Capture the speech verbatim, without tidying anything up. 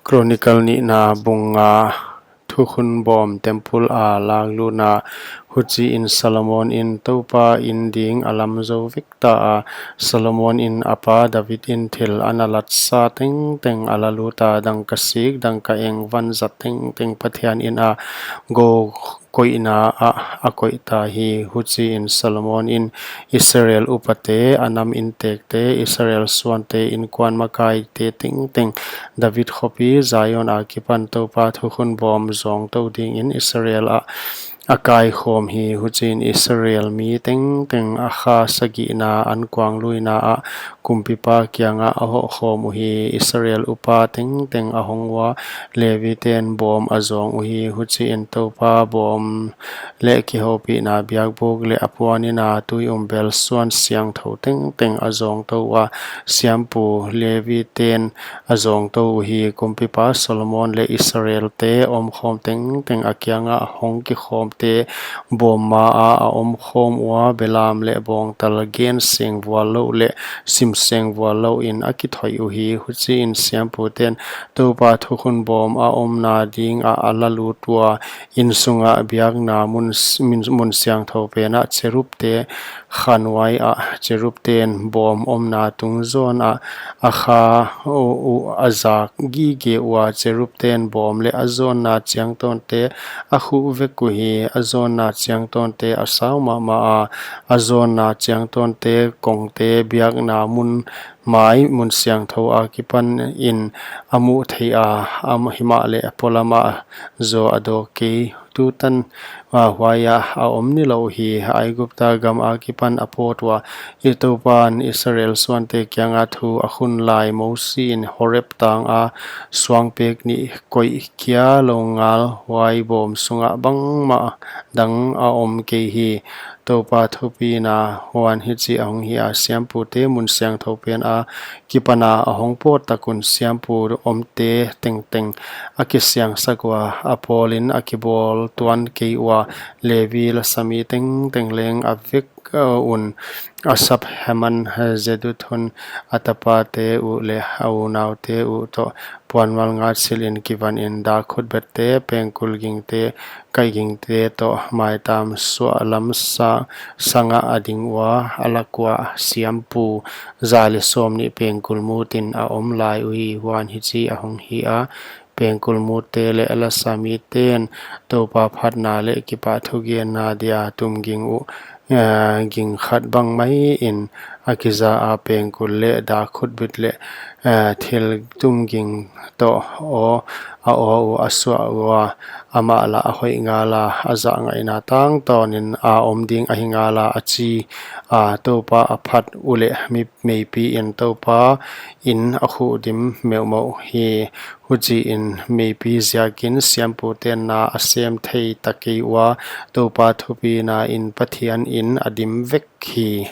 Chronicle nihna bung nga. Thukhun bawm temple a laklutna. Huchiin Solomon in Toupa in ding a lam zou vek ta a. Solomon in a pa David in thil a na latsa tengteng a la lut a, dangka sik, dangka eng, vanzat tengteng Pathian in a gou koihna ah a koih ta hi. Huchiin Solomon in Israel upate, a nam intekte, Israel suante, innkuan makaite tengteng, David khopi Zion akipan Toupa thukhun bawm zawngtou dingin Israel ah a kaikhawm hi. Huchiin Israel mi tengteng a kha sagihna ankuangluina ah kumpipa kiangah a hohkhawm uhi. Israel upa tengteng a hong ua, Levi ten bawm a zawng uhi. Huchiin Toupa bawm leh kihoupihna biakbuk leh a puanina tui umbel suan siangthou tengteng a zawngtou ua, siampu Levi ten a zawngtou uhi. Kumpipa Solomon leh Israelte omkhawm tengteng a kiangah hong kikhawmte bawm ma a a omkhawm ua, belam leh bawngtal gen sengvual lou leh sim sengvual lou in a kithoih uhi. Huchiin siampu ten Toupa thukhun bawm a omna ding ah a la lut ua, innsung ah biakna mun, mun siangthou pen ah cherubte khanhuai ah, cherubten bawm omna tung zawn ah a kha uh a zak gige ua, cherubten bawm leh a zawnna chiangtawnte a khuh vek uhi. A zawnna chiangtawnte a sau mahmah a, a zawnna chiangtawnte kongte biakna mun mai, mun siangthou akipan in a muh theih a, himahleh polam ah zaw a dawk kei. Tutan huai ah a om nilouh hi. Aigupta gam akipan a pawt ua, Toupan Israel suante kiangah thu a khun lai Mosi in Horeb tang a suangpek nih koih kia lou ngal, huai bawm sungah bangmah dang a om kei hi. Toupa thupina. Huan hichi a hong hi a, siampute mun siangthou pen a kipana a hong pawt tak un siampu omte tengteng a kisiangsak ua, a pawlin a kibawl tuan kei ua, Levi lasami tengteng leng a vek un, Asaph, Heman, Jeduthun, a tapate uh leh a unaute uh toh, puanmal ngat silh in kivan in, dak khutbette, pengkul gingte, kaih gingte toh maitam suah lam sangah a ding ua, a lak ua siampu za leh sawmnih pengkul mut in a om lai uhi. Huan hichi a hong hi a, pengkul mutte leh lasamiten Toupa phatna leh kipahthugenna dia tumging uh, eh, ging khat bang mai in a kiza a, pengkul leh dak khutbit leh, eh, thil tumging toh aw, a aw uh a suah ua, amah lah a hoih ngal a, a zahngaihna tangtawn in a om ding ahi ngal a, a chi a, Toupa a phat uleh mi, meipi in Toupa in a khuh dim meuhmeuh hi. Huchiin meipi ziakin siamputen na a sem thei ta kei ua, Toupa thupina in Pathian in a dim vek hi.